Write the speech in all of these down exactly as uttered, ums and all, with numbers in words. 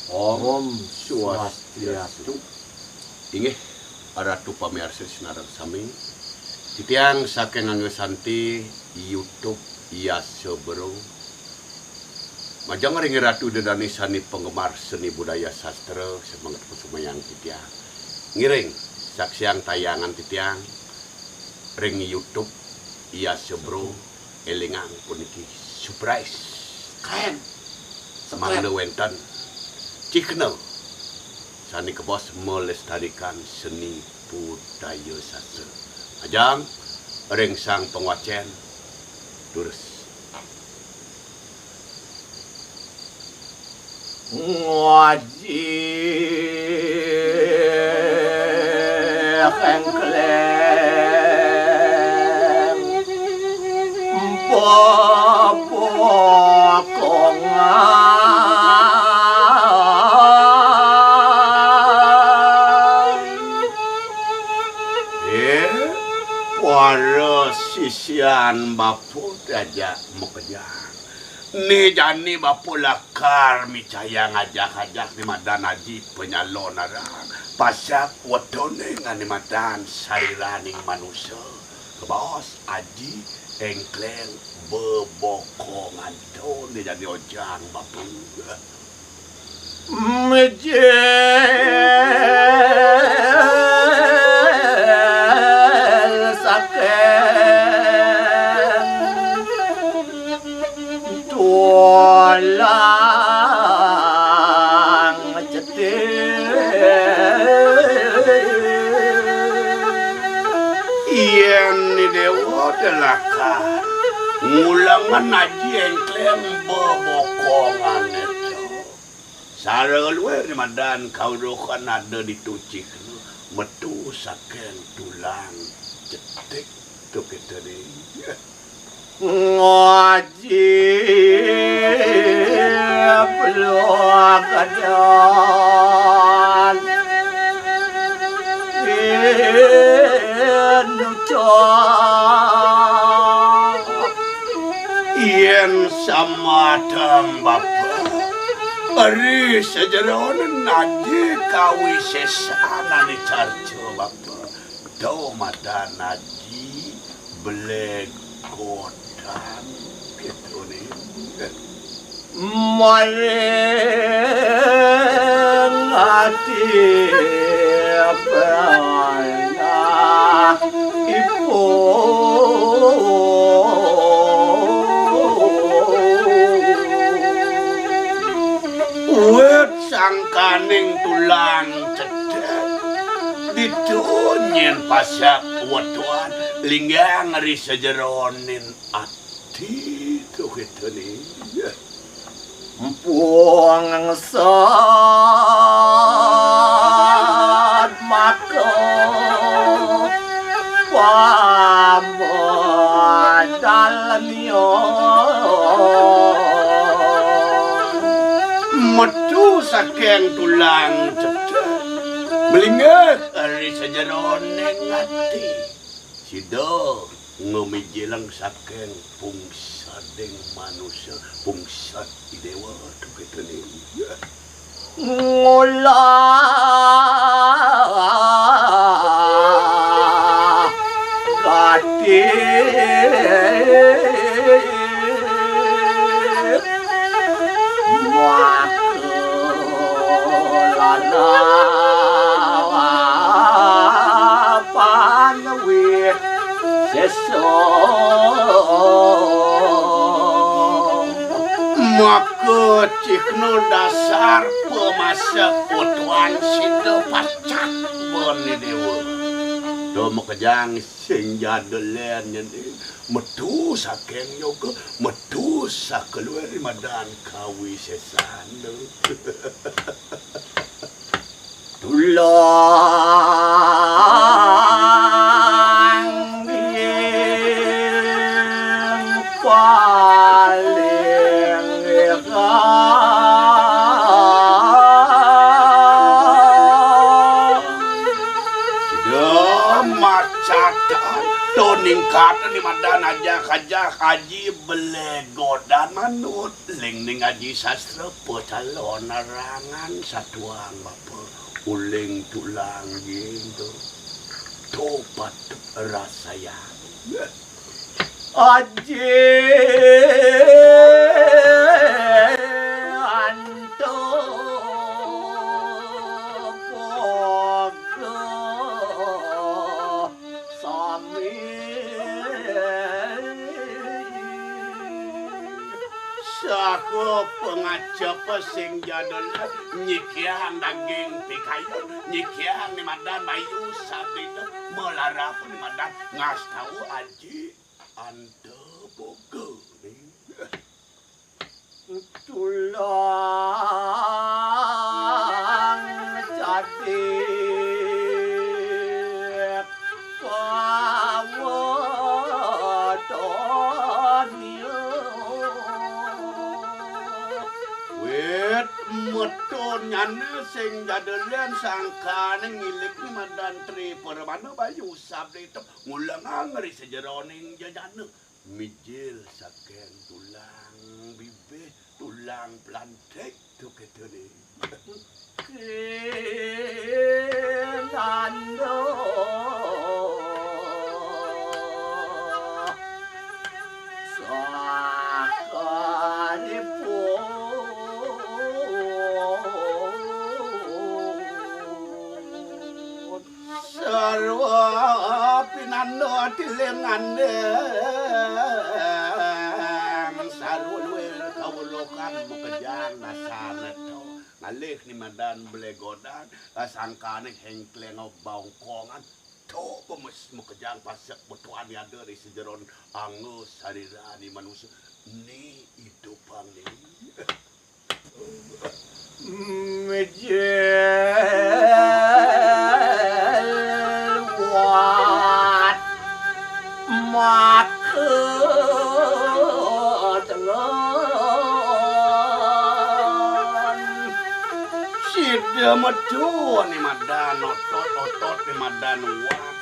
Om Swastiastu. Inggih, Ratu pamiarsa sinareng sami. Titiang saking Angga Santi, YouTube Yasa Bro. Majeng ring Ratu Ida Dané sané penggemar seni budaya sastra, semanget kusumayang titiang. Ngiring, saksiang tayangan titiang ring YouTube Yasa Bro, élingang puniki surprise. Kaén. Mangda wénten Cihna sané kebos melestarikan seni budaya sastra. Majeng ring sang pangwacén, durus. Ngaji engkleng bebokongan. Eh, para sisian bapa ajak makejang. Né jani bapa lakar micayang ajak-ajak né madan aji panyalon arang. Pasyak wetoné ngané madan sariraning manusa. Kebaos aji engkleng bebokongan to né jani ojang bapa. Mijil saking tulang cetik. Yén ni déwa té lakar ngulengang aji engkleng bebokongan to. Sara luir né madan kaurukan ada ditu Cihna, metu saking tulang cetik to kéto dé. Ngaji belum kadang nucap. Yén samatang bapa, ri sajeroning aji kawisésan ané carca bapa, to madan aji blégodan kéto né. Maring ati pranah ipun. Wit sangkaning tulang cetik, ditu nyén pasyak wetuan, linggang ri sajeroning ati to kéto né. Empung ngengsot maka pamodalnya. Metu saking tulang cetik, malinggih ri sajeroning ati. Sida ngamijilang saking pungsading manusa, pungsad i déwa to kéto né. Ngolah gati maka lalapan wisésa. Maka Cihna dasar pamasek wetuan sida pacak bani déwa. To makejang sing jada lén nyén metu saking yoga, metu sakeluar madan kawisésan. Tulang yang paling ikhlas. Dah macatan, to ningkat ni madan ajak-ajak aji belegodan manut. Ling ning aji sastra pacalon arangan satuang bapa uling tulang yén to. To patut rasayang. Aji antuk pogah sami. Saha pangajap sing jadul nyikihang daging pikayun, nyikihang ni madan bayu sabdita, malarap ni madan ngastau aji anta boga ni. Tulang cadik pawadania. Wit metunyana sing jadul sangkané ngilik ni madan Tri Permana bayu sabdita ngulengang ri sajeroning jejana. Mijil saking tulang bibih, tulang pelantik to kéto né. Kinanda sakalipun. Sarwa pinanda tiling andeng, sarwa luir kawulukan makejang dasane to. Ngalih ni madan blegodan, sangkane hengklenga bongkongan, to pemes makejang pasek betuan yada ri sajeron angga sarira ni manusa. Ni idupang ni. Mijil wat maka tengen. Sida metu ni madan otot, otot ni madan wat,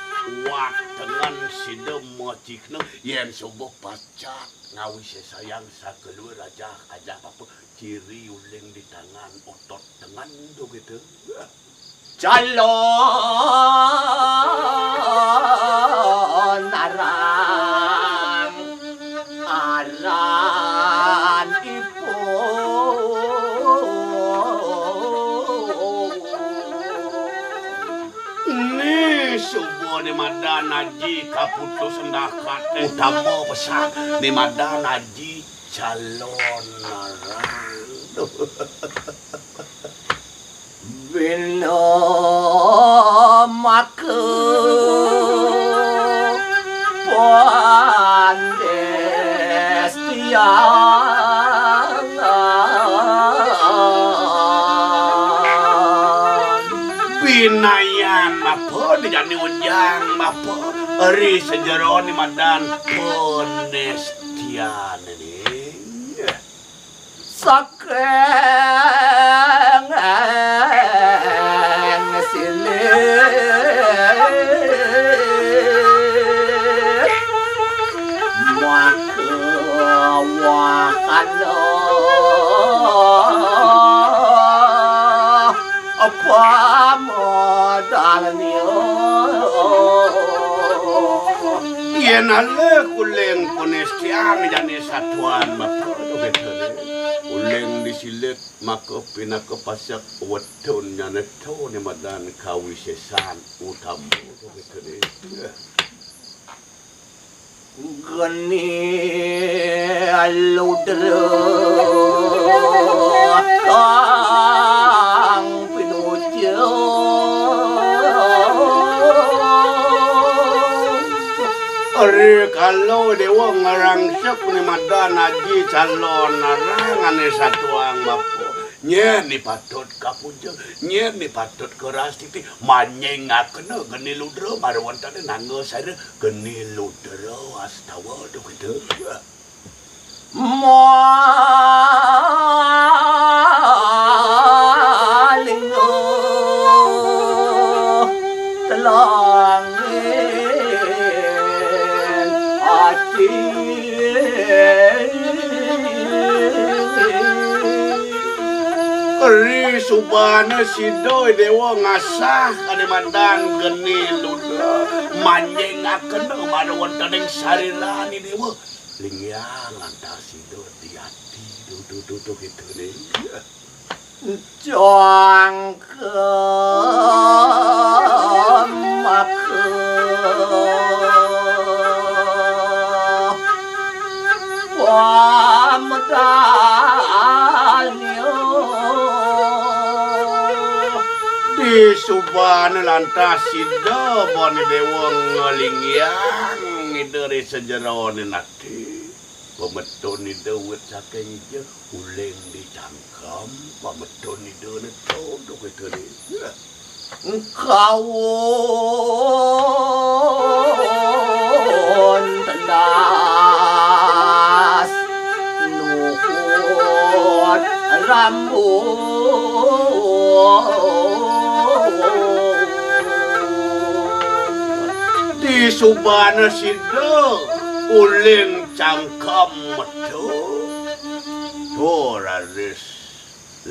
wat tengen sida macikna yen suba pacak ngawisesayang sakeluar ajah, ajah apa ciri uling di tangan otot tengen to kéto. Calon aran, aran ipun. Ni suba ni madan aji kaputus endah kate utama pesan ni madan aji calon aran. Bina maka pandes tiang. Binayan bapa, dijani ujang bapa, ri sajeroning madan panestian ning. Saking silih maka wahana pamodalnya. Yen alih uling panestian jani satuan bapa to kéto né. Uling disilit maka pinaka pasek wetun nyana to ni madan kawisesan utama to kéto né. Geni ludra kang pinuja. Ari kala déwa ngrangsek ni madan aji calon aran ané satuang bapa. Nyén ni patut kapuja, nyén ni patut karastiti, manyingakena geni ludra mara wénten nangga saira geni ludra astawa to kéto. Malinga telangin ati. Subana sida Déwa ngasah kadi madan geni luda, manjingaken mara wonten ing sariran Déwa. Linggih lantas sida di ati, tuh, tuh, tuh, tuh, gitu nih. Cangkem maka pamedalnya. Di subana lantas sida Bani Déwa nglinggiang Ida ri sajeroning ati. Pametun Ida wit saking ija, uling di cangkem, pametun Ida neta, duh, kéto né. Kawon tendas nuhut rambut. Di subana sida uling cangkem meda. Tur raris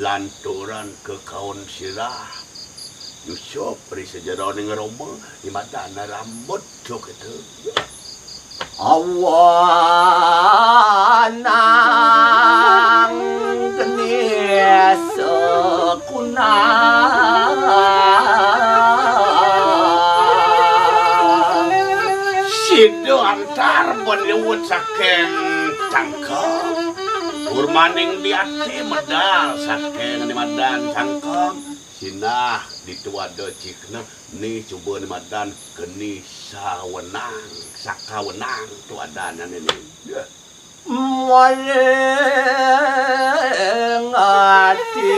lanturan kekaon sirah. Nyusup ri sajeroning roma, imadana rambut, duh, kéto. Awanang geni sekunang. Sida antar bani wit saking cangkem. Purmaning di ati medal saking nimadan cangkem. Sinah ditu ada cihna, ni suba nimadan geni sawenang, sakawenang tu adannyané né. Yah. Maling ati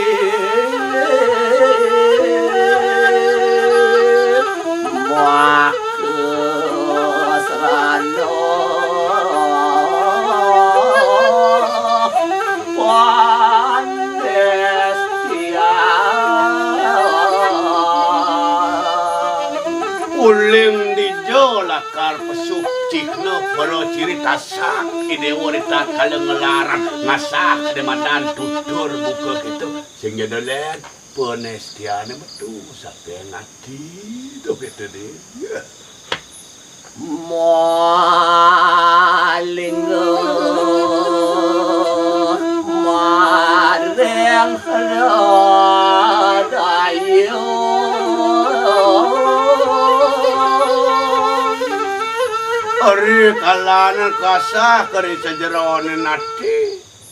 maka srana pandestia. Uling dija lakar pesuh cihna para ciri tasak I Déwa ritatkala nglarang ngasah kadi madan tutur buka kéto. Sing ja dolén, panestiané metu saking ati, duh, kéto né. Yah. Malingga maring radaya. Ri kalane kasah ka ri sajeroning ati,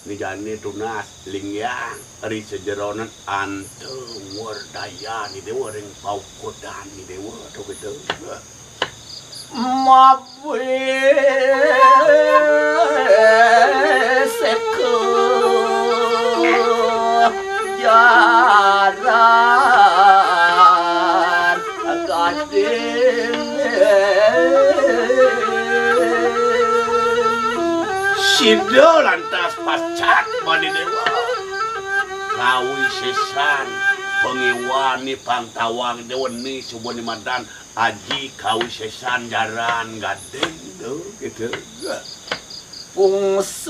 ni jani tunas linggiang ri sajeroning anta murdayan I Déwa ring paukudan I Déwa, to kéto. Mabiseka jaran gading. Sida lantas pacat Bani Déwa kawisésan pangiwané pangtawang Déwa ni suba ni madan aji kawisésan jaran gading, to kéto. Pungsat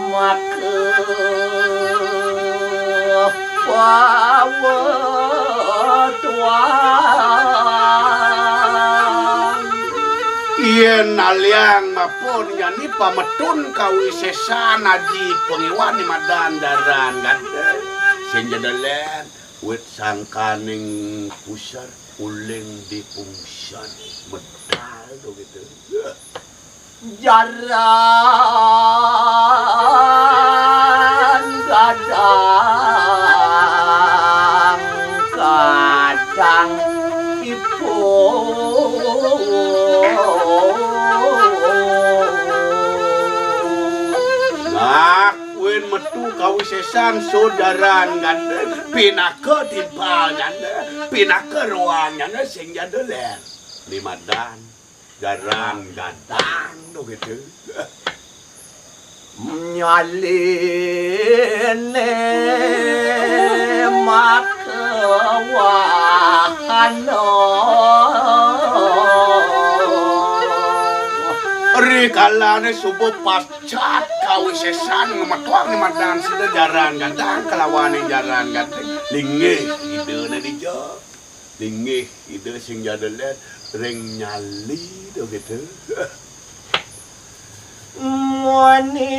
maka pawetuan. Yén aliang mapun jani pametun kawisésan aji pangiwané madan jaran gading, sing ja dolén wit sangkaning pusar uling di pungsat medal, to kéto. Jaran gadang kadang ipun. Nah, kuwi metu kawisésan sajaran gading, pinaka timpalnyané, pinaka roangnyané sing ja dolén. Ni madan jaran gadang, to kéto. Nyaliné maka wahana. Ri kalané suba pacat Kawisésan ngametuang ni madan sida Jaran Gadang kalawaning Jaran Gading. Linggih Ida né dija. Linggih Ida sing ja lén ring nyali to gitu. Muani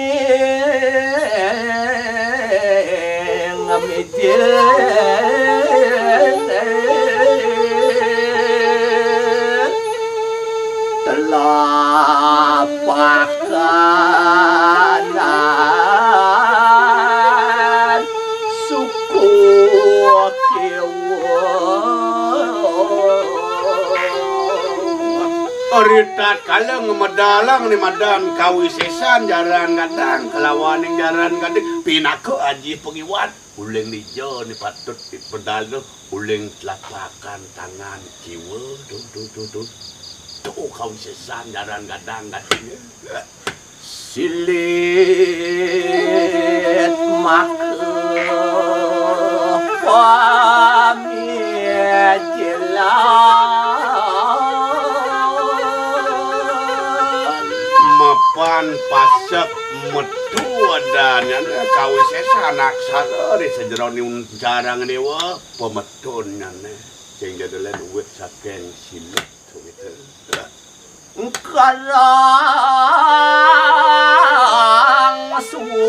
ngamijil telapak kanan suku kiwa. Ari tatkala ngamedalang ni madan Kawisésan Jaran Gadang kalawaning Jaran Gading, pinaka aji pangiwat, uling dija né patut dipedal tu, uling telapakan tangan kiwa tu, tu, tu, tu. Tu Kawisésan Jaran Gadang Gading. Silit maka pamijilan. Mapan pasek metu adanné Kawisésan aksara ri sajeroning uncarang déwa pametunnyané. Sing ja lén uwit saking silit. Karang suwung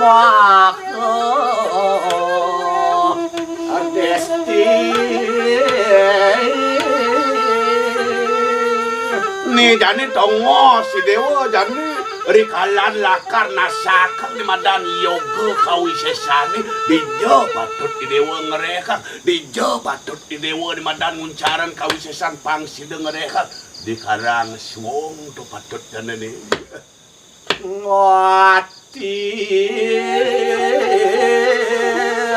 maka desti. Ni jani tongos si déwa jani rikalan lakar nasakang ni madan yoga Kawisésané, dija patut i déwa ngréhang. Dija patut i déwa ni madan nguncarang Kawisésan pang sida ngréhang. Di Karang Suwung to patut jani né. Ngati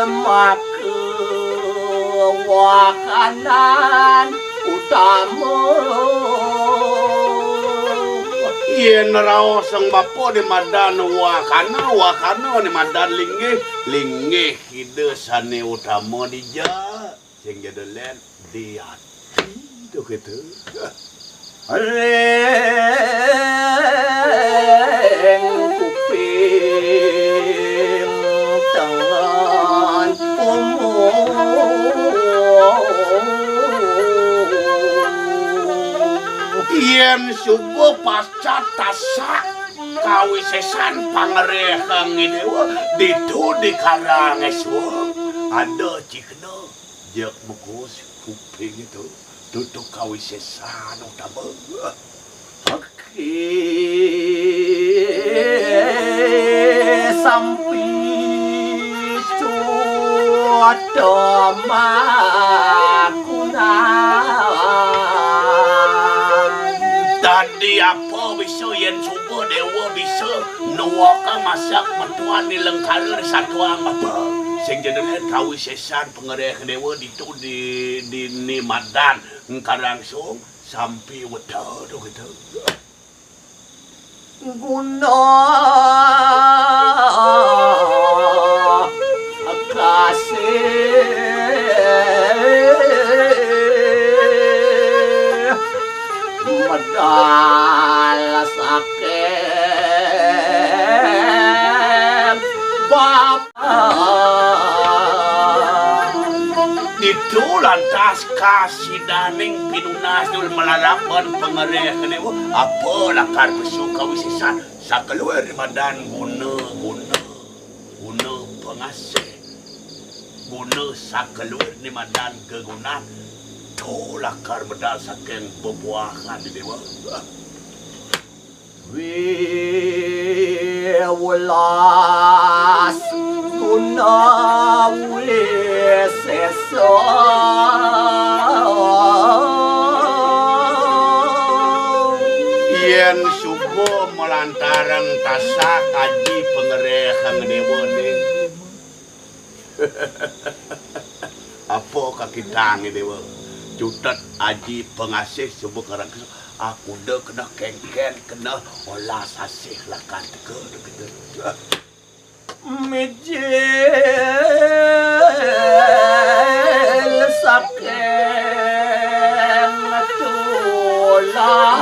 maka wakanan utama. Yén raosang bapa ni madan wakana, wakana ni madan linggih, linggih Ida sané utama dija. Sing ja lén di ati to kéto. Ring kuping tengen umur. Yén suba pascat tasak Kawisésan pangréhang i déwa ditu di Karang Suwung, ada cihna. Jeg megus kuping itu, tutuk Kawisésan utama. Aki sampi cuata makunan. Dadi apa bisa yén suba déwa bisa nuwakang masak metuan ni lengkara satuang bapa? Sing ja lén Kawisésan pangréhang déwa ditu di, di ni madan Karang Suwung sampi weta to kéto. Guna kasih medal saking bapa. Ditu lantas kasidaning pinunas dul malarapan pangréhang déwa, apa lakar pesu Kawisésan, sakaluir ni madan guna, guna, guna pangasih, guna sakaluir ni madan gegunan, to lakar medal saking bebuahan di déwa. Wiwelas guna wisésa. Yén suba malantaran tasak aji pangréhang déwa né. Apa kakitang i déwa? Cutet aji pangasih suba karang aku da kena kéngkén, kena olas asih lakar teka kéto. Mijil saking tulang.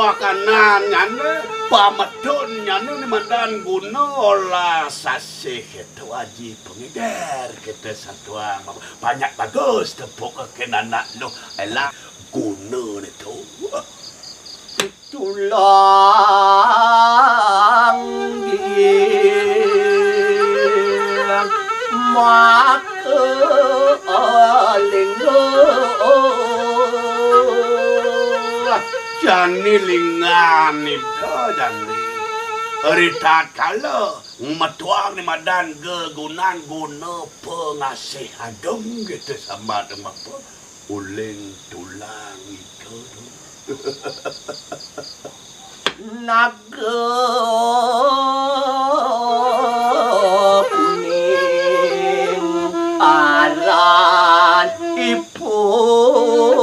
Pakanannyane, pametunnyane ni madan guna olas asih. Itu aji pangéger kita satuang. Banyak bagus tepuk kén anak lu. Elah guna ni tu. Tulang giling maka lingga. Jani lingan ida jani. Ritatkala metuang ni madan gegunan guna pangasih ageng kita sambat mapa. Uling tulang ika tu. Naga kuning aran ipun.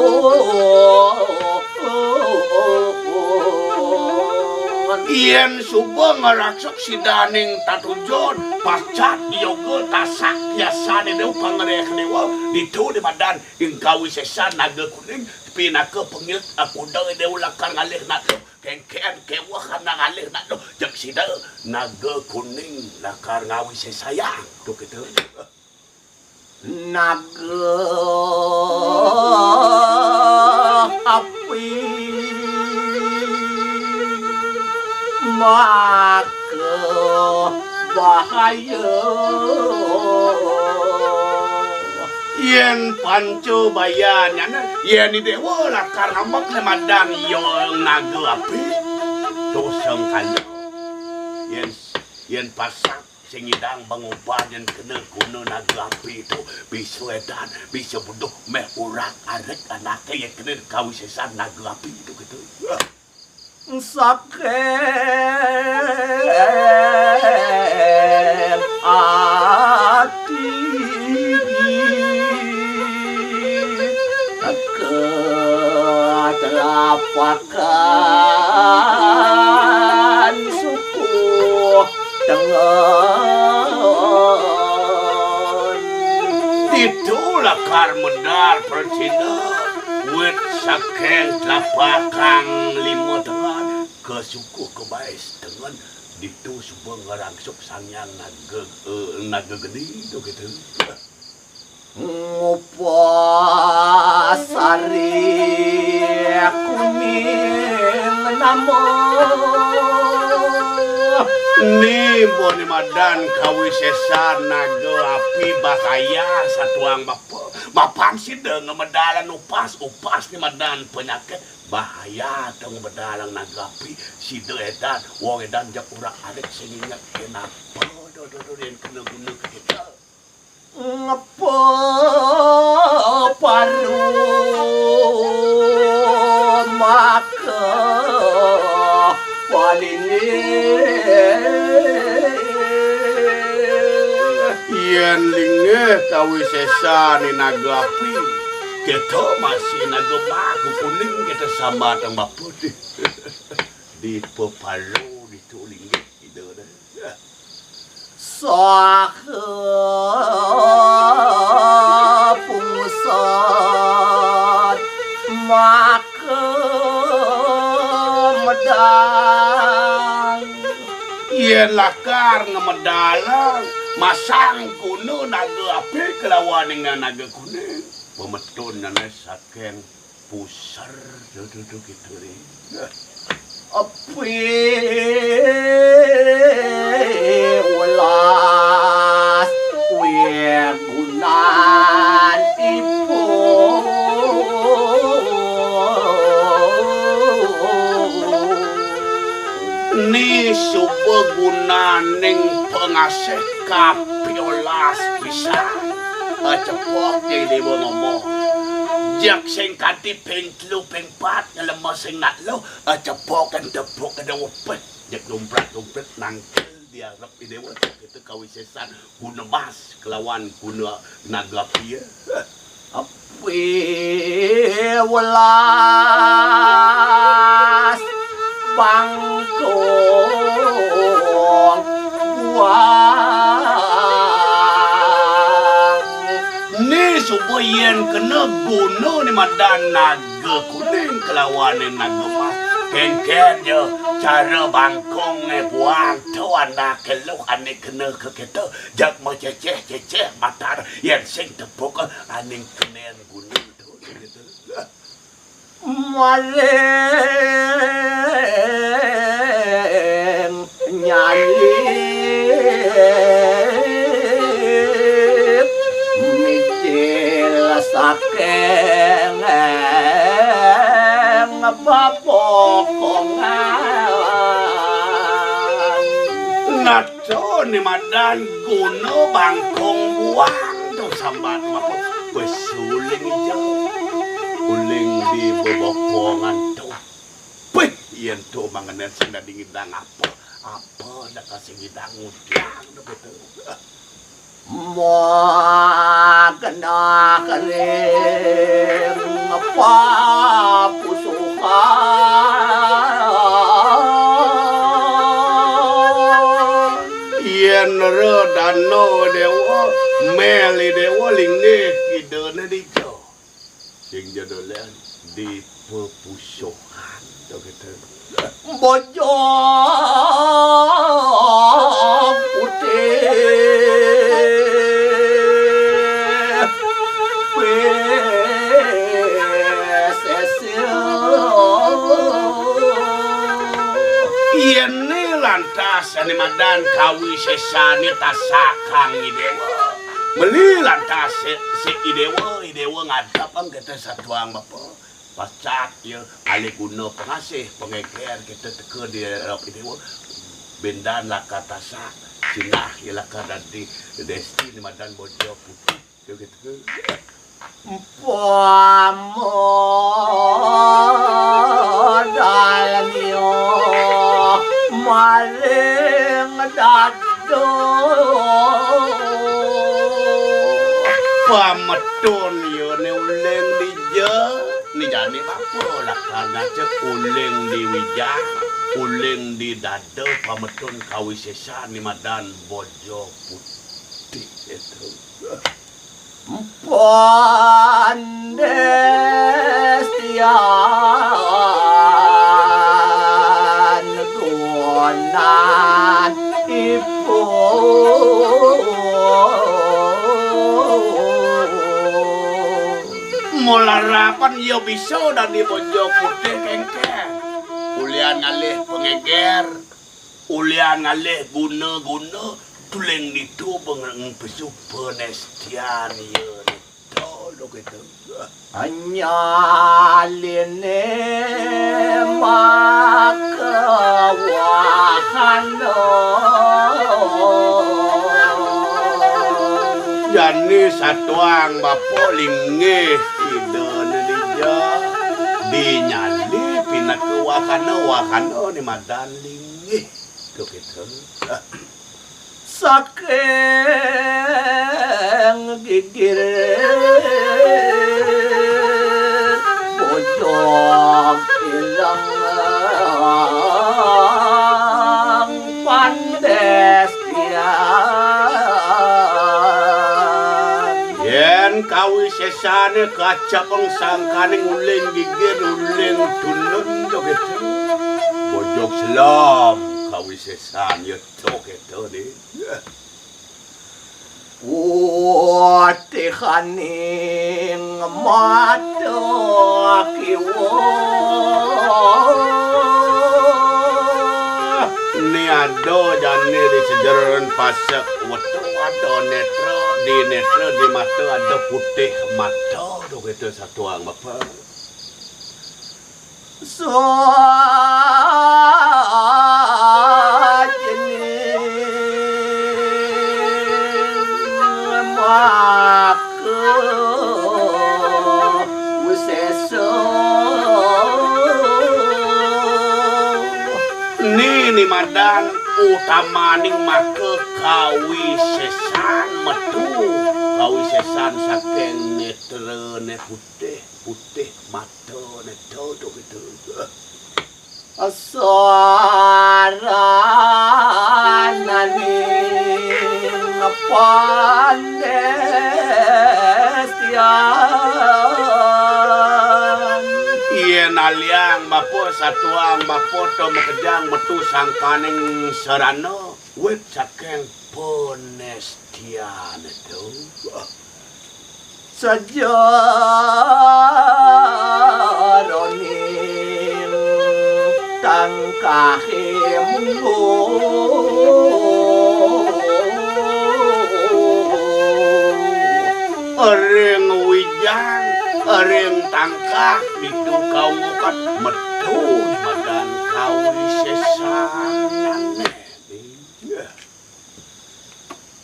Yén suba ngaraksuk sidaning tatujun, pacat yoga tasak yasané dewa pangreh dewa, ditu di madan Ing kawisésan naga kuning, pinaka pengit akuda ida lakar ngalih nak lu. Kéngkén kéweh anak ngalih nak lu. Jeg sida naga kuning lakar ngawisésayang. Tu kita. Naga api maka bahaya. Yén panca bayannyane, yén i déwa lakar ngambek lemadan iya naga api, dosa kala. Yén, yén pasak sing nyidang bangoban yén kena guna naga api tu, bisa edan, bisa buduh meh urak arik anaké yén kena kawisésan naga api tu gitu. Sakit ati ketelapakan suku tengen. Ditu lakar medal percina wit saking telapak kang lima tengen ke suku ke bais tengen ditu suba ngerangsuk Sang Hyang Naga, eh, Naga Geni tu kita. Ngupas sari kuning nama. Ni bone madan kawisésan naga api bahaya satuang bapa. Mapan sida ngemedalan upas, upas ni madan penyakit bahaya tu ngemedalan naga api. Sida edan, wong edan jak urak arit sing inget kenapa do do do den kena guna ke kita. Ngepa paru maka paling yén linggih kawisésan ni naga api, kita masih naga bagu kuning kita sambatang bapa dih. Di pepalu ditu linggih ida deh. Saha pungsat maka medal. Yén lakar ngemedalang, masang guna naga api kelawan dengan naga kuning. Pemetun nyané saking puser tu, tu, tu, gitu ni. Api welas wegunan ipun. Ni suba gunaning pangasih kapiolas pisan. Acepok, Jai Déwa ngomong. Jak sing kanti ping telu, ping pat, ngelemah sing nak lu, acepok kan tepuk kada upet. Jak domprak-domprak nangkil di arep i Déwa, kita kawisésan guna mas kelawan guna naga api, ya. Api welas bangkung buang. Ni suba yén kena guna ni madan naga kuning kelawan naga mas. Kéngkén ya cara bangkongé buang to anaké luh ané kena ka kéto, jak macécéh-cécéh matar yén sing tepuk aning kenén guna to kéto. Maling nyalip micil saking babokongan. Nato ni madan guna bangkong buang to sambat mapun pesuling ijo. Uling di babokongan to. Pih, yén to mangenén sing dadi ngidang apa? Apa dak sing ngidang ngudang to kéto. Magenah ring papusuhan. Yén ra dana déwa, mél i déwa linggih idané dija. Sing ja dolén di pepusohan to kéto. Bojog putih. Wis esil. Yén né lantas ané madan kawisésané tasak kang i déwa. Meli lantas si, si i déwa, i déwa ngadep ang kéto satuang bapa. Pacak ya, alih guna pangasih, pangéger kéto teka di arep i déwa. Bendan lakar tasak, sinah ya lakar dadi desti ni madan bojo putih. Kéto, kéto. Umpama dalmia maring dada. Pametun ya né uling dija, ni jani bapa lakar ngaca uling di wijang, uling di dada, pametun kawisésan ni madan bojo putih itu. Pandestian gunan ipun. Malarapan ya bisa dadi bojo putih kéngkén. Ulian ngalih pangéger. Ulian ngalih guna-guna, tuling ditu bengeng pesu panestian ya ditu, lo kéto. Nyaliné maka wahana. Jani satuang bapa linggih idané dija. Dinyali pinaka wahana, wahana ni madan linggih. Kéto, kéto. Saking gigir bojog ilang pandestian. Yén kawisésané kacapeng sangkaning uling gigir, uling tunun to kéto. Bojog selem kawisésan ya to kéto né. Putihaning mata kiwa. Né ada jani di sajeroning pasek wetu ada nétra, di nétra di mata ada putih mata, to kéto satuang bapa. Sajening maka wisésa. Né ni madan utamaning maka kawisésan metu, kawisésan saking nétrané putih, putih mata. Tuh, tuh, tuh, tuh. Sarananing pandestian. Yén Aliang bapa, satuang bapa, to makejang metu sangkaning sarana, wit saking panestian to. Sajeroning tangkahe mungguh. Ring wijang, ring tangkah, ditu kaungkat metu madan kawisesanane.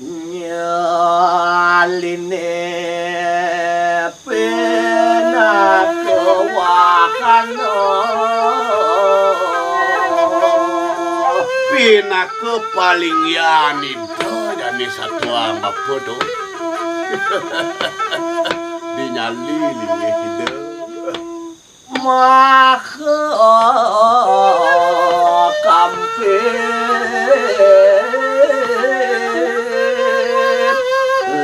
Nyaline pinaka wahana. Pinaka palinggihan Ida jani satuang bapa to. Dinyali linggih Ida. Maha kampit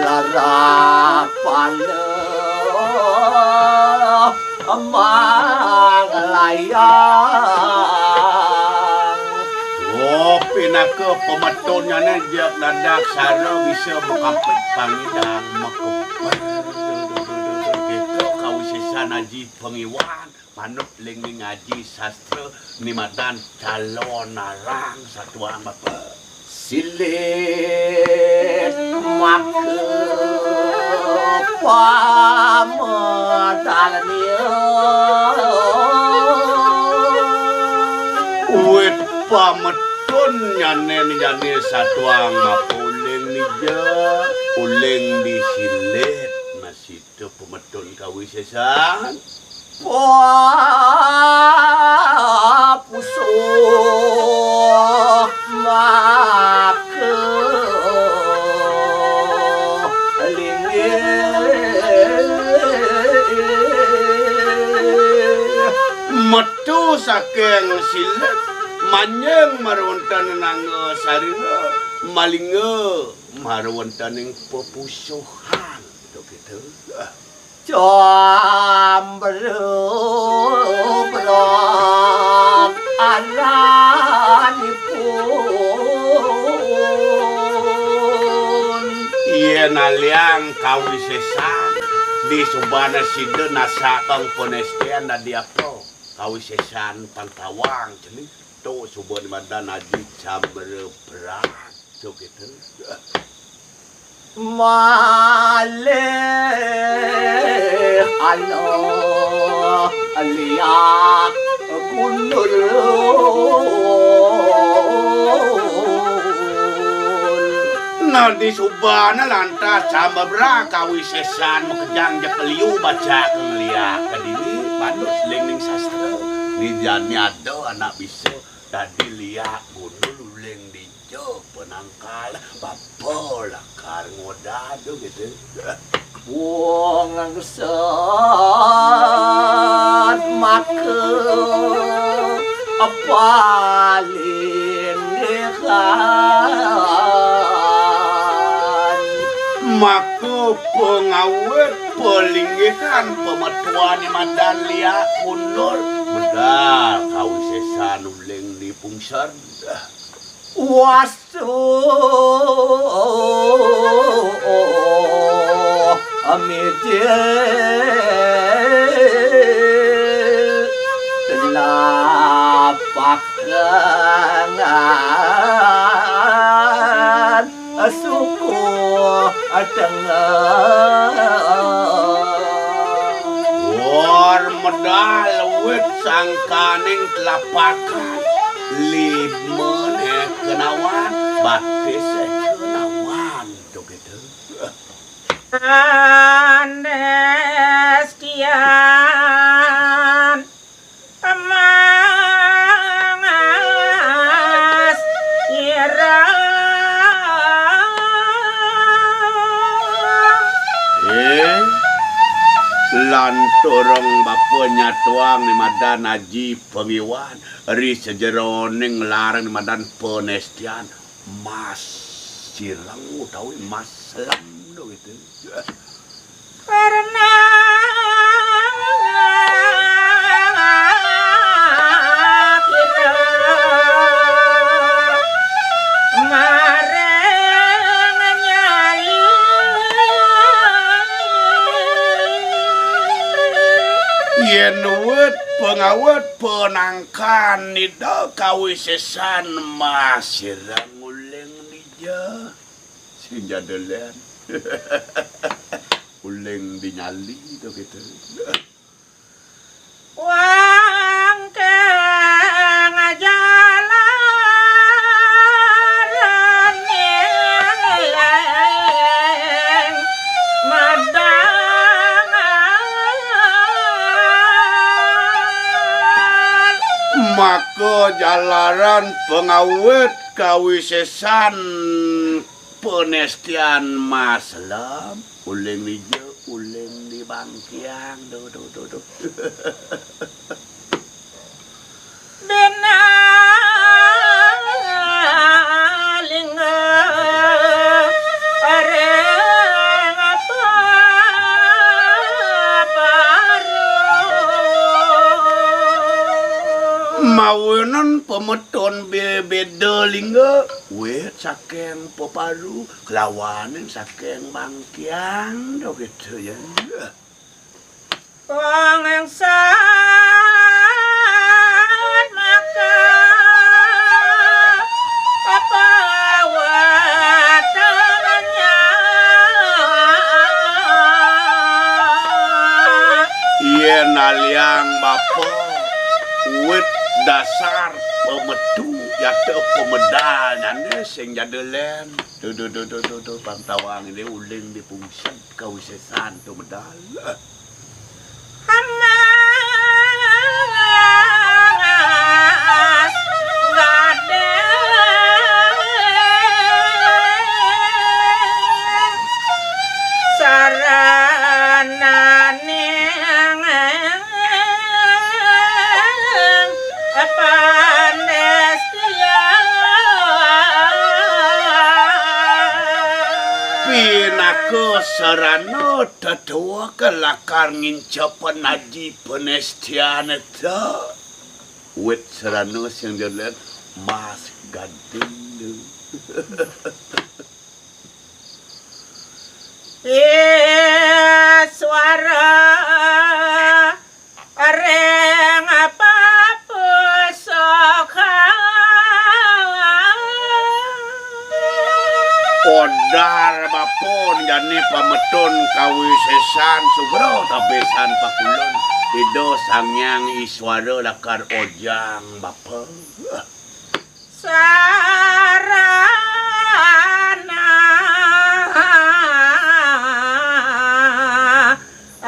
larapala manglayang. Oh, pinaka pametunnyane jeg dadak sara bisa makampit pangidang makeper. Kita kawisesan aji pangiwan. Manut ling ning ngaji sastra ni madan calon arang satuang bapa. Silit maka pamedalnia. Wit pametun nyane ni jani satuang bapa uling nija, uling disilit masih Ida pametun kawisesan. Papusuh maka linggih. Metu saking silit, manjing mara wenten nangga sarira, malingga mara wenten ing pepusuhan. Begitu. Cambra berat alanipun. Yen aliang kawisesan, disubana sida nasakang panestian dadi apa? Kawisesan pantawang, cening. To suba ni madan aji cambra berat. Sukita. Malih ana liak gundul. Nah, disubana lantas cambra kawisesan makejang ja keliu baca ka ngeliak ka dini, panut ling ning sastra. Ni jani ada anak bisa dadi liak gundul uling di Jo penangkal bapa lakar ngodad tu gitu. Wong ngesat maka palinggihan. Maka pengawit palinggihan pemetuan ni madan liak mundur. Medal kawisesan uling di pungser. Wastu amidil telapak lengan suku tengah. Wor medal wit sangkaning telapakan, limane kenawan, batise kenawan, to gitu. Andes kian mangas ira. Eh, lanturang bapa nyatuang ni madan aji pangiwan, ri sajeroning larang ni madan panestian, mas sireng utawi mas selem do gitu. Karena Yén wit pangawit panangkan nida kawisésan masira nguling dija. Sing jadelen. Uling di nyali to gitu. Wangkeng jalaran ning medal. Maka jalaran pangawit kawisésan panestian maslem, uling dija, uling di bangkiang, duh, duh, duh, duh. Bina lingga areng apa paru. Mawinan pameton be-, beda lingga, wit saking peparu, kelawaning saking bangkiang, do gitu ya. Pangéngsan maka apa watannya. Yén aliang bapa wit dasar pemetu jata pemedal nyané sing jadelen. Duh, duh, duh, duh, duh, duh, pantawang ini uling di pungsi kawisésan to medal. Amas gading sarananing panestian. Pinaka sarana tetua lakar ngincepan aji panestian ta. Wit sarana sing jadelen mas gading. Iswara ring papusokan. Kodar bapa jani pameton kawisésan sugra tapisan pakulon. Ida Sang Hyang Iswara lakar ojang bapa. Sarana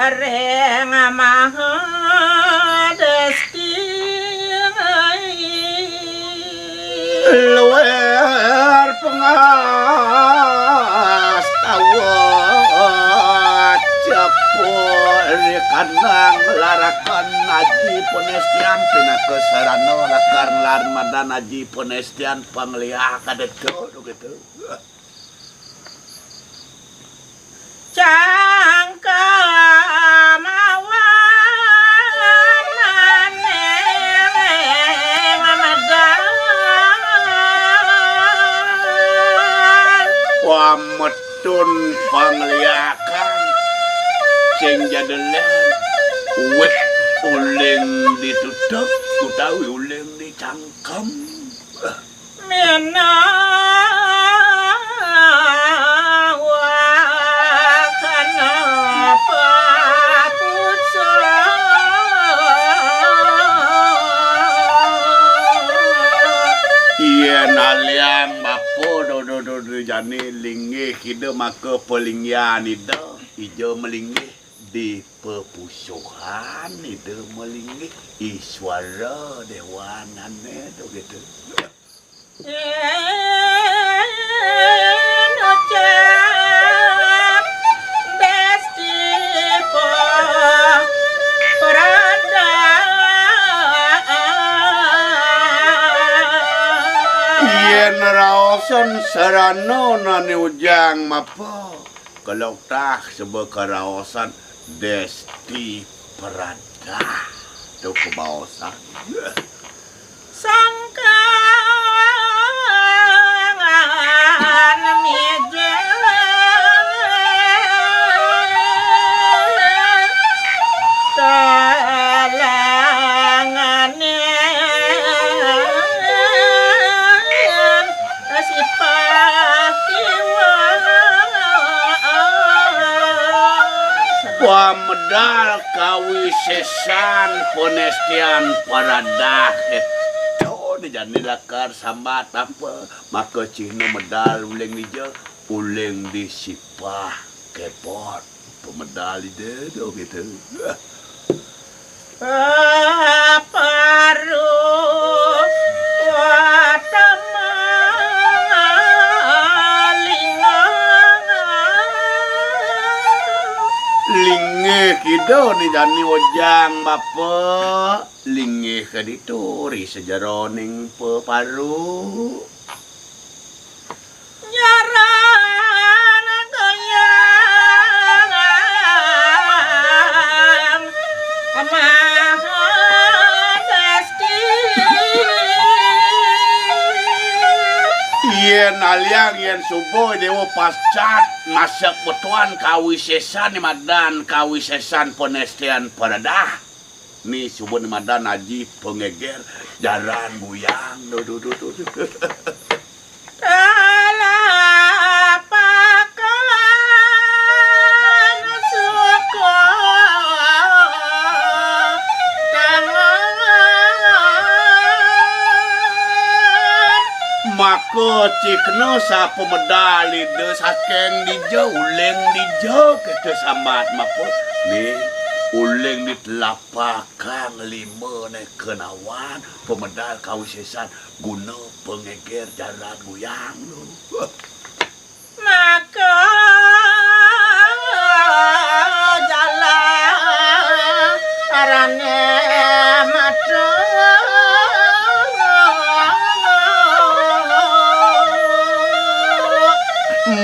ring Mahadesti. Luwih pangastawa cepul kanang larakan aji panestian pinaka sarana lakar nglarang madan aji panestian pangliak ada tu, tu gitu. Cangkem awan aning medal. Pametun pangliakan sing jadelen wit uling ditutup utawi uling dicangkem. Minawakana papucuk. Yén aliang bapa dodo-dodo jani linggih ida maka palinggihan ida, ija malinggih di pepusuhan ida malinggih Iswara déwanané tu gitu. Yén ucap Desti Prada. Yén raosan sarana nané ujang mapa, keloktah seba karaosan Desti Prada. Tu kebaosan. Sangkangan mijil. Pamedal kawisésan panestian paradah. Éto né jani lakar sambat apa? Maka cihna medal uling dija, uling di sipah kepot. Pamedal ida do gitu. Paru watama lingga. Linggih kida né jani ojang bapa, linggih ka ditu ri sajeroning peparu. Nyaran goyang Maha Besti. Yén aliang, yén suba Déwa Pascat masek betuan kawisésan madan kawisésan panestian paradah. Ni suba ni madan aji pangéger jaran guyang. Duh, duh, duh, duh, duh. Talapakan suku tangan. Maka cihna sapamedal ida saking dija uling dija kita sambat mapa. Ni uling di telap pakang lima né kenawan pamedal kawisésan guna pangéger jaran guyang lu. Maka jalan arané mata.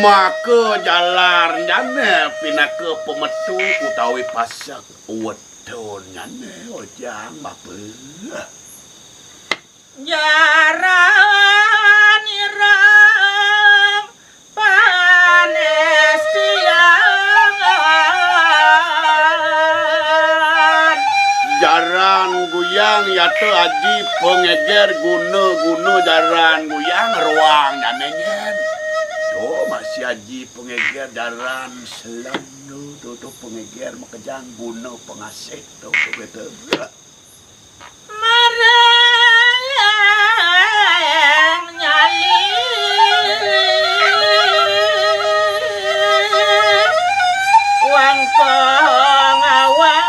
Maka jalan jani pinaka pametu utawi pasek. Wetun nyané ojang bapa. Jaran ireng panestian. Jaran guyang yata aji pangéger guna-guna jaran guyang ruang nyané nyén. Tuh masih aji pangéger jaran selem tuh, tuh, tuh pangéger makejang guna pangasih tuh, tuh gitu. Marang nyali wangkong awan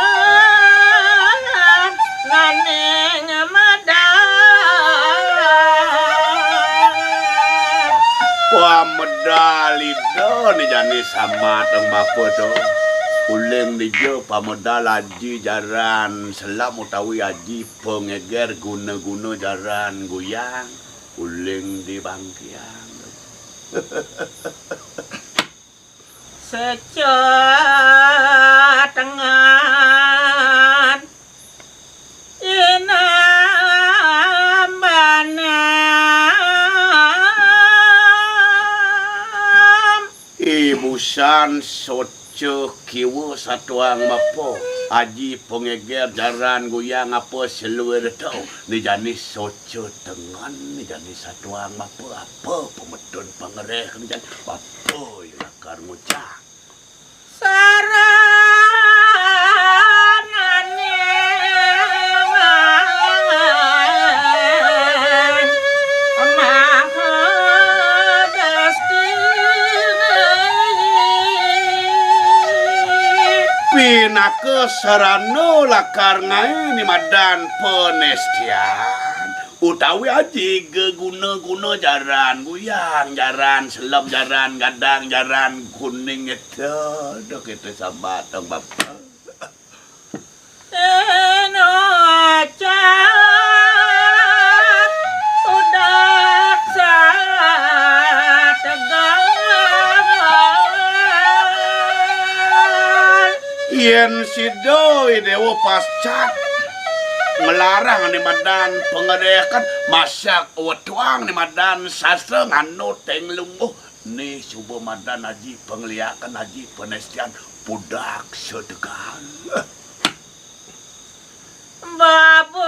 naning madan. Wah, medal ida ni jani sambat ring bapa to. Uling dija pamedal aji jaran selem utawi aji pangéger guna-guna jaran guyang, uling di bangkiang. Seca tengan inam banam. Ibusan soca kiwa satuang bapa, aji pangéger jaran guyang apa seluir to, ni jani soca tengen, ni jani satuang bapa, apa pametun pangreh ni jani, bapa ya lakar ngucap. Sarananing Maha Dastini. Pinaka sarana lakar ngaé ni madan panestian. Utawi aji geguna-guna jaran guyang, jaran selem, jaran gadang, jaran kuning itu. Duh, kita sambat dong, Bapa. Eno cak udak sategal. Yén sida I Déwa Pascat melarang ni madan pangreh kan masak wetuang ni madan sastra nganut teng lungguh ni suba madan aji pangliakan aji panestian pudak setegal. Babawahan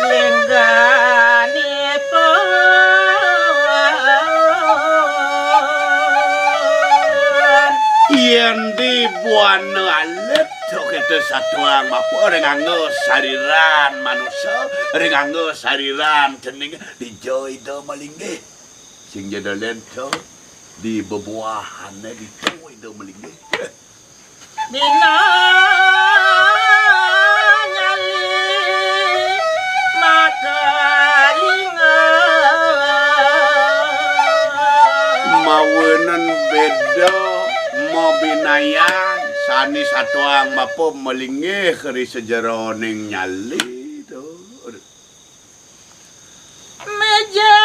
lingganipun. Buana alit, oké, to satuang bapa ring angga sariran manusa, ring angga sariran cening, dija Ida malinggih. Sing ja da lén to, di bebuahané ditu Ida malinggih. Dina nyali makalinga. Mawinan béda mabinayan, sané satuang bapa malinggih ri sajeroning nyali to. Méja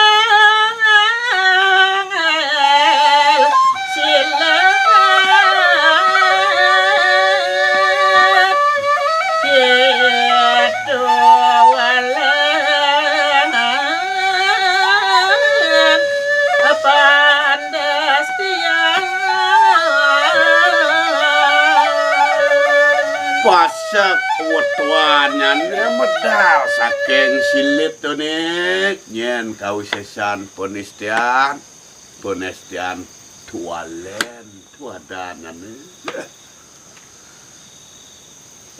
silat kéto walangan pandes tiang. Pas Sek wetuannyané medal saking silit to, Nik. Nyén kawisésan panestian, panestian tualén, tuadananné.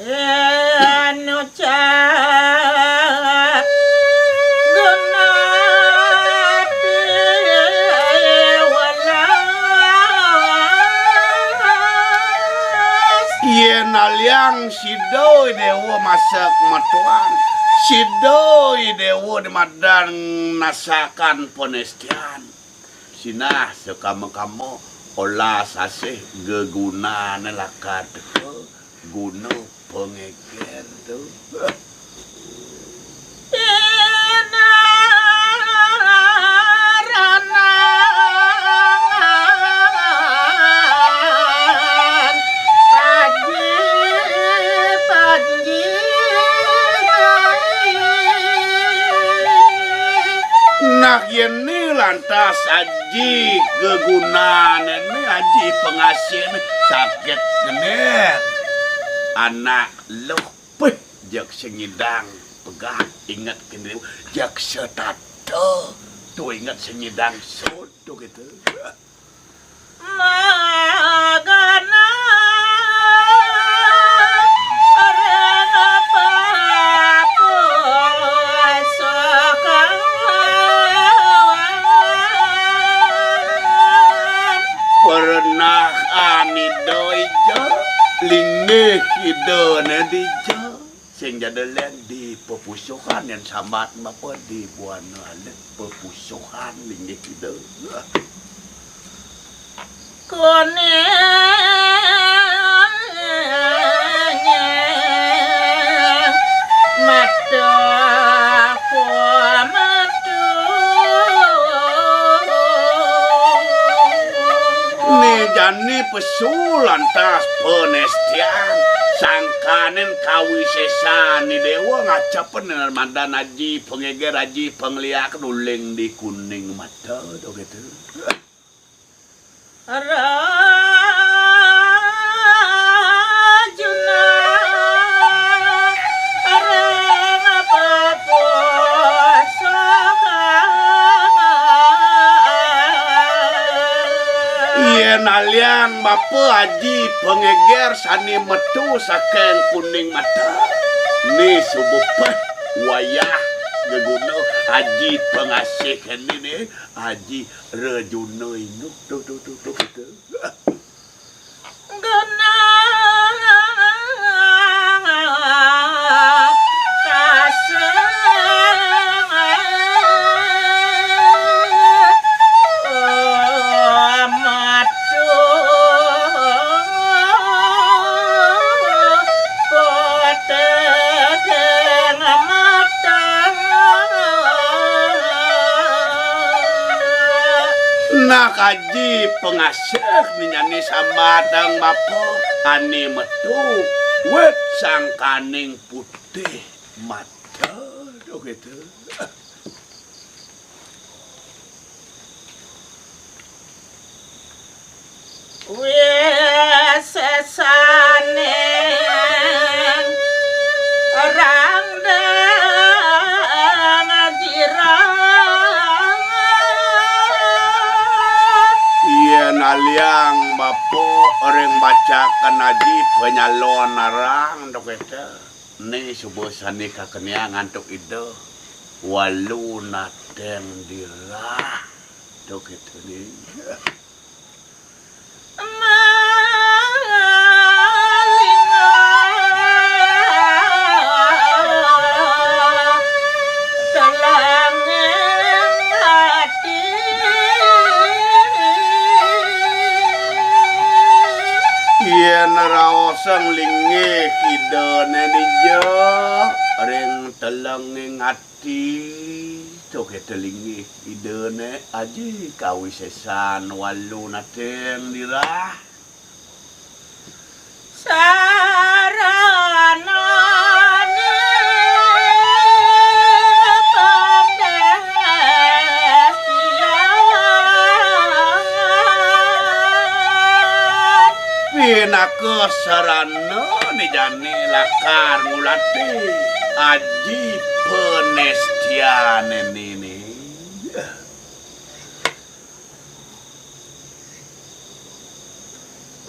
Anu cak genah piwelas. Yén aliang sida I Déwa masek metuan, sida I Déwa di madan nasakan panestian. Sinah sakama-kama olas asih gegunané lakar teka, guna pangéger to. Nah, yén né lantas aji gegunané né, aji pangasihné, saget kéné. Anak luh, péh, jeg sing nyidang pegat, inget kéné, jeg setata, to inget sing nyidang sud, to kéto. Magana ring papusokan. Pernah anida ija, linggih idané dija. Sing ja da lén di pepusokan, yén sambat bapa di buana alit pepusokan linggih ida. Kuning mata kumetu. Né jani pesu lantas panestian, sangkaning kawisésan I Déwa ngacepen madan aji pangéger, aji pangliak, uling di kuning mata, to kéto. Rajuna ring papusokan. Yén aliang bapa aji pangéger sané metu saking kuning mata, né suba péh wayah geguna aji pangasih kéné né, aji Rajuna Ingguk. Tuh, tuh, tuh, tuh, tuh. Genah kasih matu. Putih mata. Nah, aji pangasih né jani sambatang bapa, ané metu wit sangkaning putih mata, to kéto. Wisésaning randang jirang. Yén Liang bapa ring bacakan aji panyalon arang to kéto. Né suba sané kakeniang antuk Ida. Walu nateng dirah. To kéto né. Yén raosang linggih Idané dija ring telenging ati, to kéto linggih Idané aji kawisésan walu nateng dirah. Saranané pandestian. Pinaka sarana né jani lakar ngulati aji panestiané né.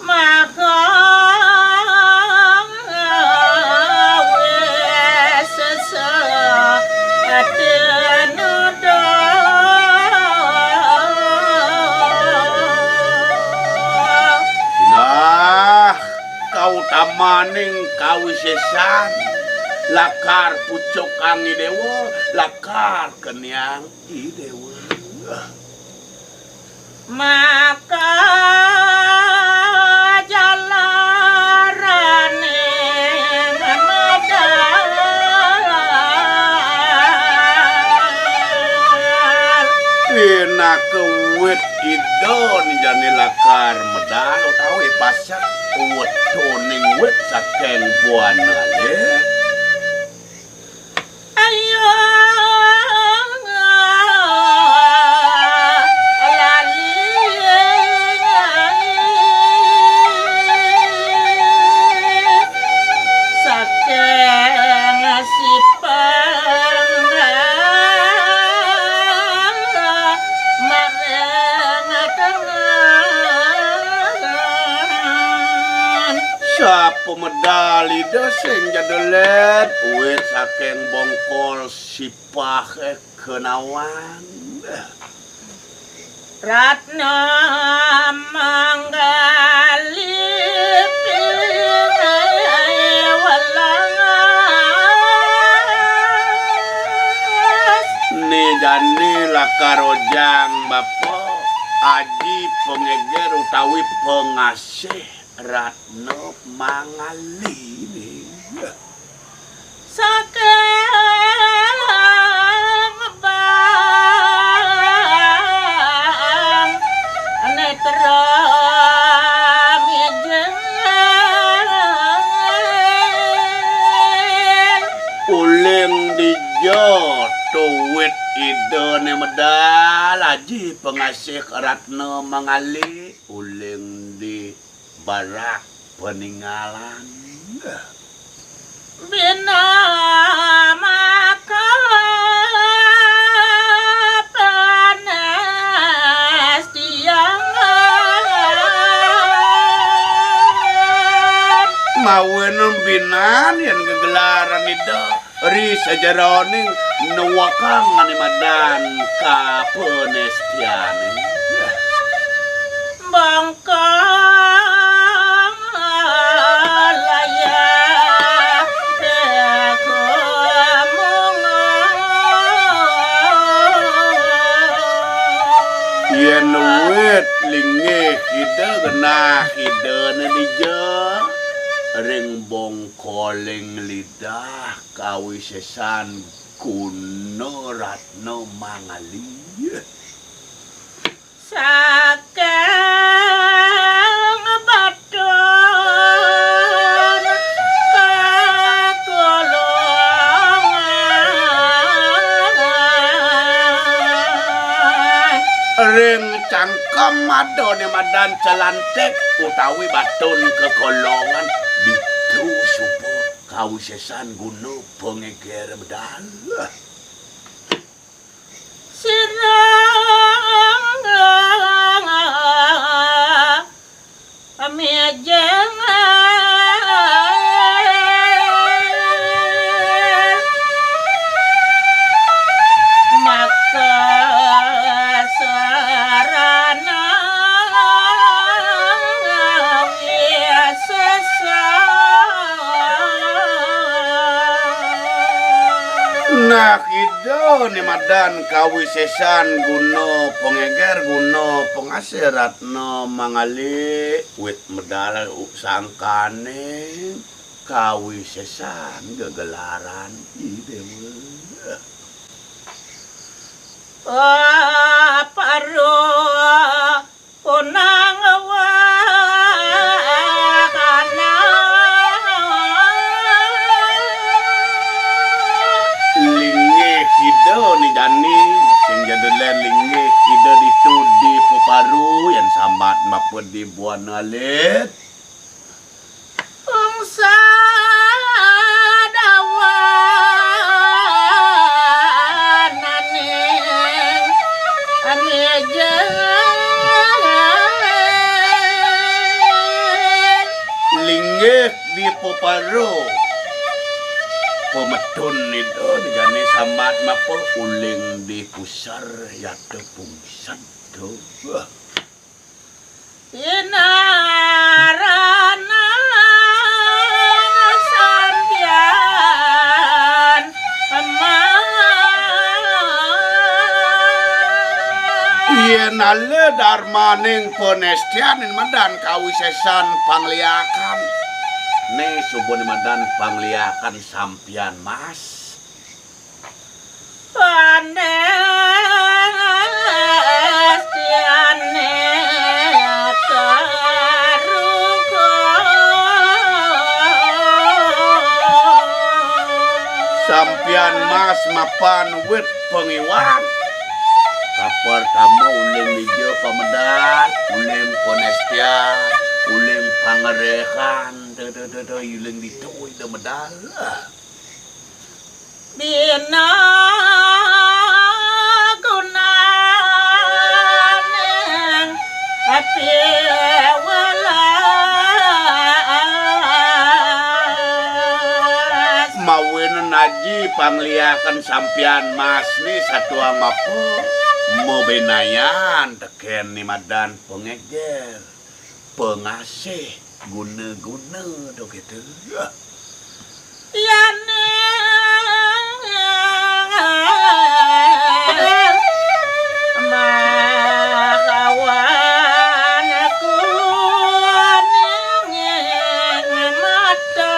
Maka wis sesaten udah. Nah, kautamaning kawisésan lakar pucukang I Déwa, lakar keniang I Déwa. Maka jalarané medal. Pinaka wit Ida né jani lakar medal utawi pasek wetuning wit saking buana alit. Ayo lali saking sipang maring tangan. Sapa medal Ida sing ja delet, wit saking bongkol sipahé kenawan. Ratna manggali piwelangas. Né jani lakar ojang bapa, aji pangéger utawi pangasih Ratna mangaliné. Saking bang netra mijengan. Uling dija tuwit Idané medal, aji pangasih Ratna mangali, uling di barak paningalan. Bina maka panestian. Mawinan binan yén gegelaran Ida ri sajeroning nuwekang ané madan kapanestiané. Bangka layah dekumungan. Yén wit linggih Ida genah Idané dija ring bongkoling lidah kawisésan guna Ratna mangali. Saking batun kekolongan. Ring cangkem ada né madan celantik utawi batun kekolongan, ditu suba kawisésan guna pangéger medal. Sirang Nah, kida ni madan kawisésan guna pangéger, guna pangasih ratna mangali, wit medal sangkaning kawisésan gegelaran I Déwa. Paruh punang wahana. Linggih kida ni jani, sing ja dulén linggih kida ditu di peparu, yén sambat mapud di buana alit. Ungsa dawan aning anéja. Linggih di pepara. Pametun ida di jani sambat mapa uling di pusar yata pungsed. Tuh. Inarana sampian mas. Yén ala darmaning panestian madan kawisésan pangliakan. Né suba madan pangliakan sampian mas. Pandestiané karuga. Sampian mas mapan wit pangiwang. Kapertama uling dija pamedal, uling panestian, uling pangerehan, tuh, tuh, tuh, tuh, uling ditu ida medal. Bina gunaning api welas. Mawinan aji pangliakan sampian mas ni satuang mapa mabinayan tekén ni madan pangéger. Pangasih guna-guna to kéto. Yaning makawan kuninging mata.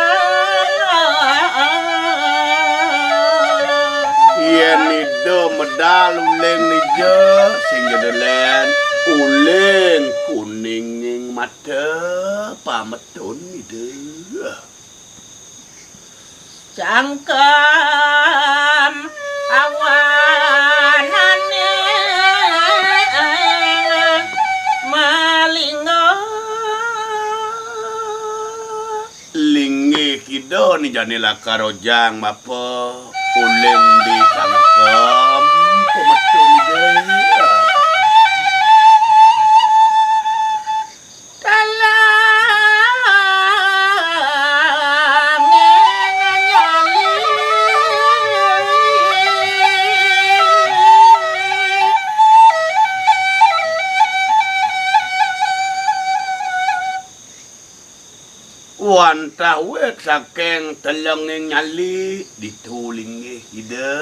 Yén ida medal uling dija, sing ja dulén uling kuninging mata. Teh pametun ida. Cangkem awanané malingga. Linggih kida ni jani lakar ojang mapa uling di cangkem pametun ida. Talang nyali. Wantah wit saking telenging nyali ditu linggih ida.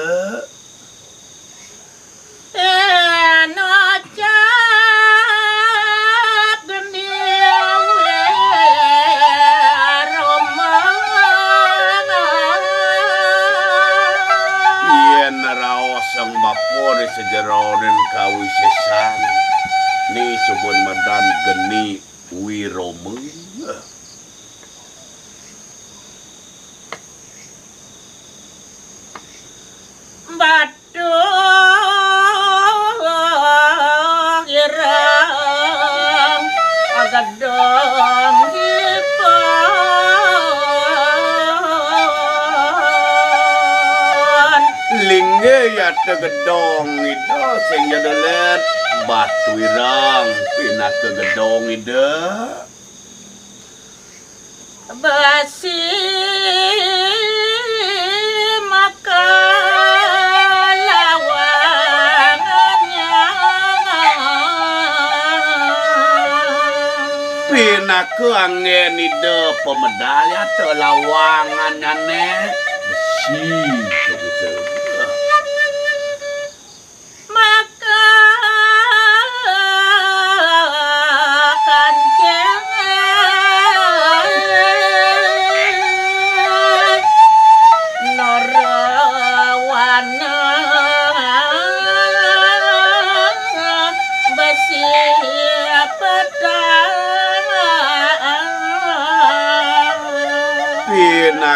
Eno cap geni Roma. Yén raos sang bapa di sajeroning kawisésan, ni suba madan geni Wirama. Batuh ireng gedong ipun. Linggih yata gedong ida sing ja dulén batuh ireng pinaka gedong ida. Besi maka lawangannya. Pinaka anggén ida pamedal yata lawangannya né besi, begitu.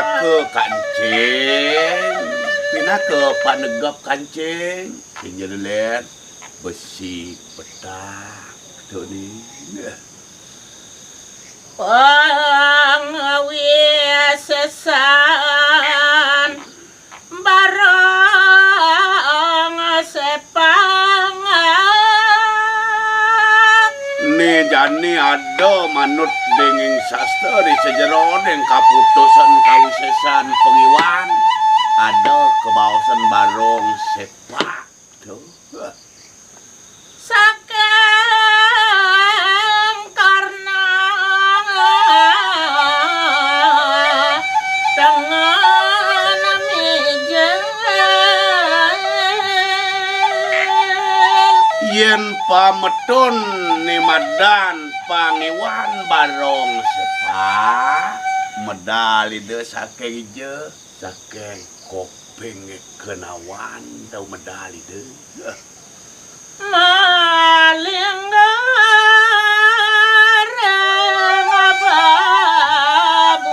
Pinaka kancing, pinaka panegep kancing, sing nyeléléd besi petak. Tu ni. Pangawis sesan barong sepang. Né jani ada manut dinging sastra di sajeroning kaputusan kawisésan pangiwan, ada kabaosan barong sepak. Tuh. Saking karna tengen mijil. Yén pametun né madan pangiwan barong sepak, medal Ida saking ija, saking kop ping kenawan tau medal Ida. Malingga ring babuakan.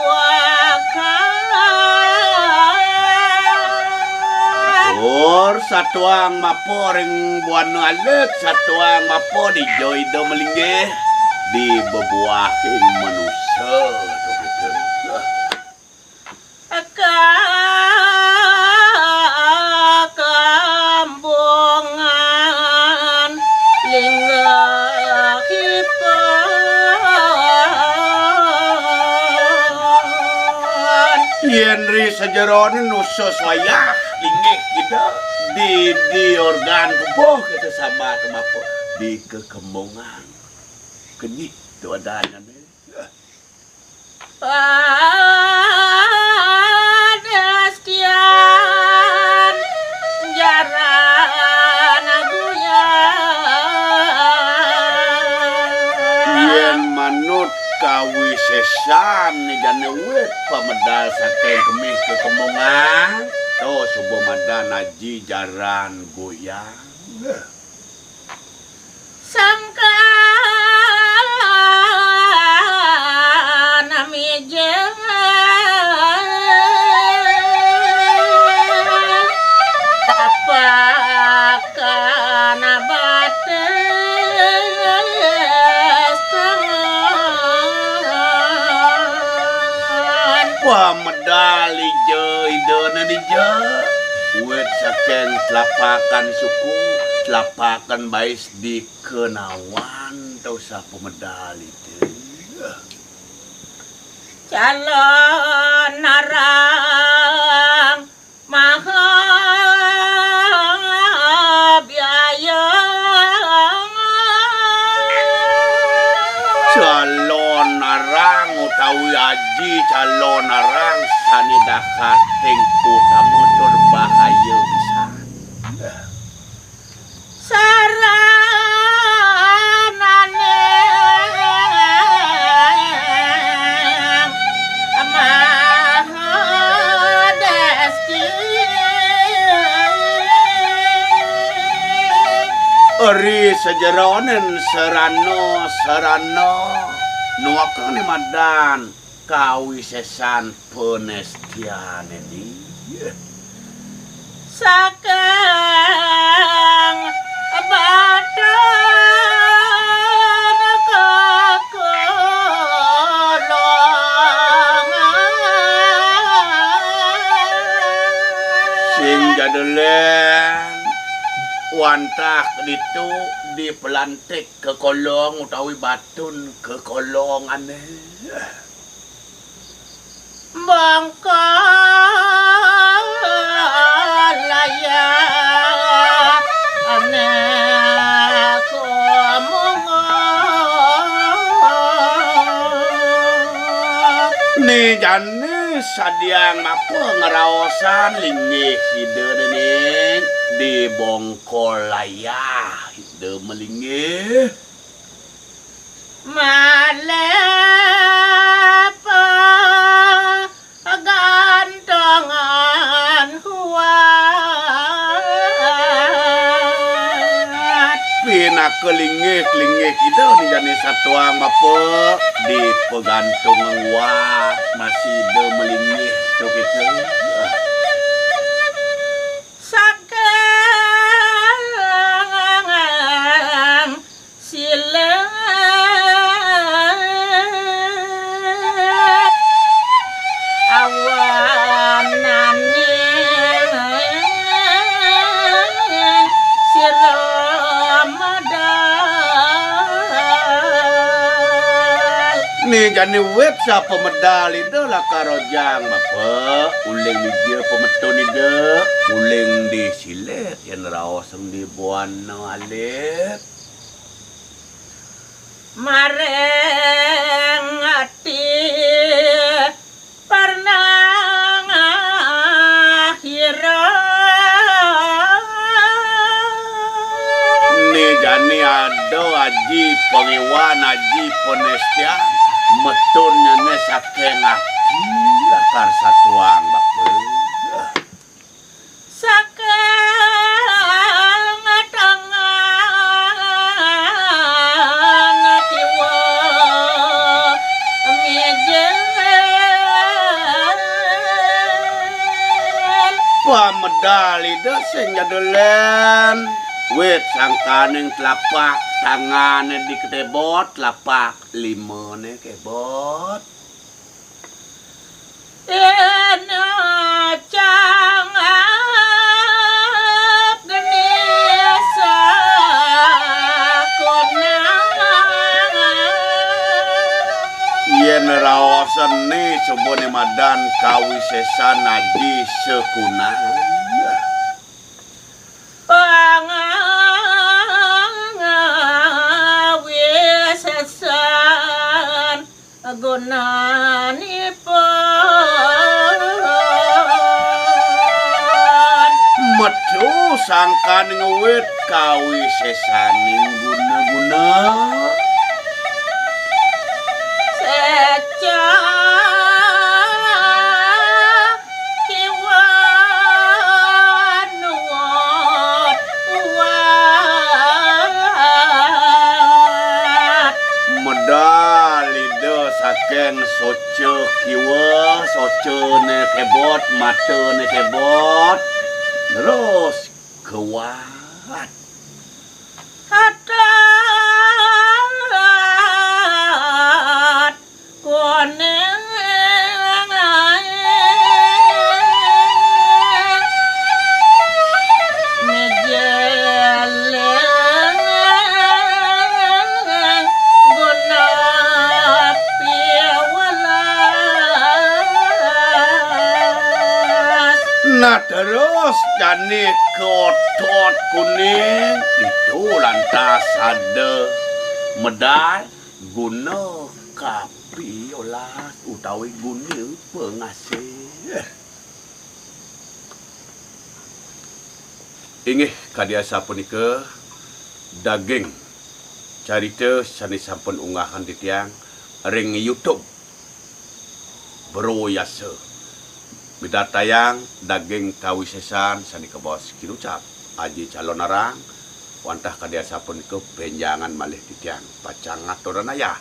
Tur satuang mapa ring buana alit, satuang mapa dija Ida malinggih di bebuahing manusa. Ka kambungan linggihipun. Yén ri sajeroning nusa wayah linggih Ida di, di organ tubuh kita sama temapa di kekembungan. Kenyit tu adanya ni. Padastian jaran guyang. Yén manut kawisésan né jani wit pamedal saking kemih kekembungan, to suba madan aji jaran guyang. Sangkan mijil tapakan batis tangan. Wah, medal ija Ida né dija. Wit saking telapakan suku, telapakan bais di kenawan tau sapa medal Ida. Calon arang maha biaya. Calon arang utawi aji calon arang sané dakating utama tur bahaya pisan. Sarananing mahadesti. Ri sajeroning sarana, sarana nuaka né madan kawisésan panestiané ni. Saking batang kekolongan. Sing jadulén wantah ditu dipelantik kekolong utawi batun kekolongané. Bangka layah ané kumungkung. Né jani sadiang mapa ngraosan linggih Ida déning di bongkol layah Ida malinggih. Malih pagantengan huat. Kelinggih-kelinggih kita ni jani satuang bapa di pegantung wat masih ida melinggih tu kita. Sagang silet awan nanging sira medal. Ni jani wit sa pemedal ida lakar ojang bapa, uling mija pemetun ida, uling di silet. Yan raos di buana alit. Maring ati pernah hira. Ni jani ada aji pengiwan, aji penestian, metun nyane saking ati lakar satuang bapa. Saking tangan kiwa mijil. Pamedal ida sing jadelen. Wit sangkaning telapak tangane diketebot, telapak limane kebot. Ena cangap geni sakona. Yen raos seni subane madan kawisesan aji sakona. Pangawisesan gunanipun. Metu sangkan ngewit kawisesaning guna-guna. Seca kiwan nuwut uwat. Medal ida saking soca kiwa, socane kebot, matane kebot. Terus kewat. Hatat kuning. Ngejeleng guna piwelas. Nah, terus jani kotot kuning itu lantas ada medal guna kapi olas utawi guna pengasih. Inggih kadi asapunika daging carita sane sampun unggahan titiang ring YouTube Bro Yasa. Midartayang daging kawisesan sane kabaos kinucap Aji Calonarang, wantah kadi asapunika benjangan malih titiang pacang ngaturang ayah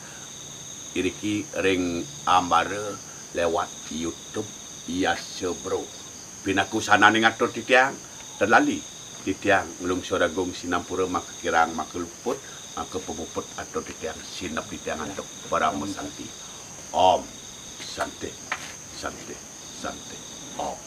iriki ring ambara lewat YouTube Yasa Bro. Pinaku sanane ngatur titiang, ten lali titiang nglungsur agung sinampura maka kirang maka luput, maka pamuput atur titiang sinep titiang antuk parama santi. Om Santi, Santi, Santi, Om.